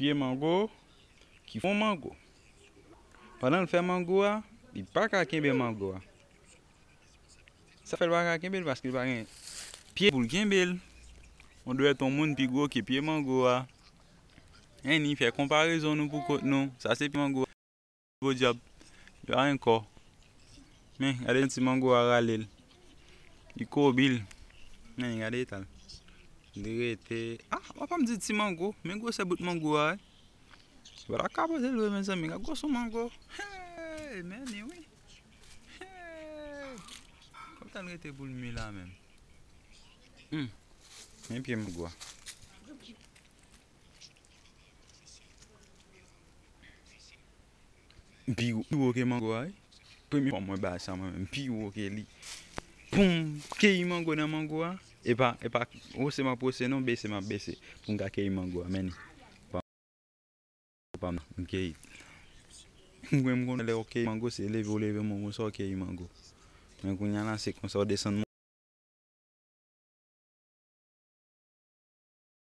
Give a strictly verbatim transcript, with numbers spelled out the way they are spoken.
Pye mango ki fè mango. Pandan l fè mango a, li pa ka kenbe mango a. Sa fè l pa ka kenbe l paske li pa gen pye pou l kenbe l. Ou dwe yon moun pi gwo ke pye mango a. Ann fè konparezon nou pou kont nou. Sa se pye mango a. Podyab. Yo a ankò. Men, gade ti mango a rale l. Li kobi l. Men, gade eta l. Li rete. Ah, papa m di ti mango. Men gwosè bout mango a, wi. Yo pa ta ka poze l vre, mezanmi. Gade gwosè mango. Hey, men li, wi. Hey. Kòm tan rete pou l mi la menm. Hmm. Men pye mango a. M pi, pi wo ke mango a, wi. Premye fwa mwen bay sa mwen menm, m pi wo ke li. Poum, keyi mango nan mango a. E pa, e pa, wose m ap wose non, bese m ap bese. Pou m ka keyi mango a, men li. Pa m, m keyi. Mwen m konnen lè w keyi mango, se leve w leve men w konsa w keyi mango. Men kounye a la, se konsa w desann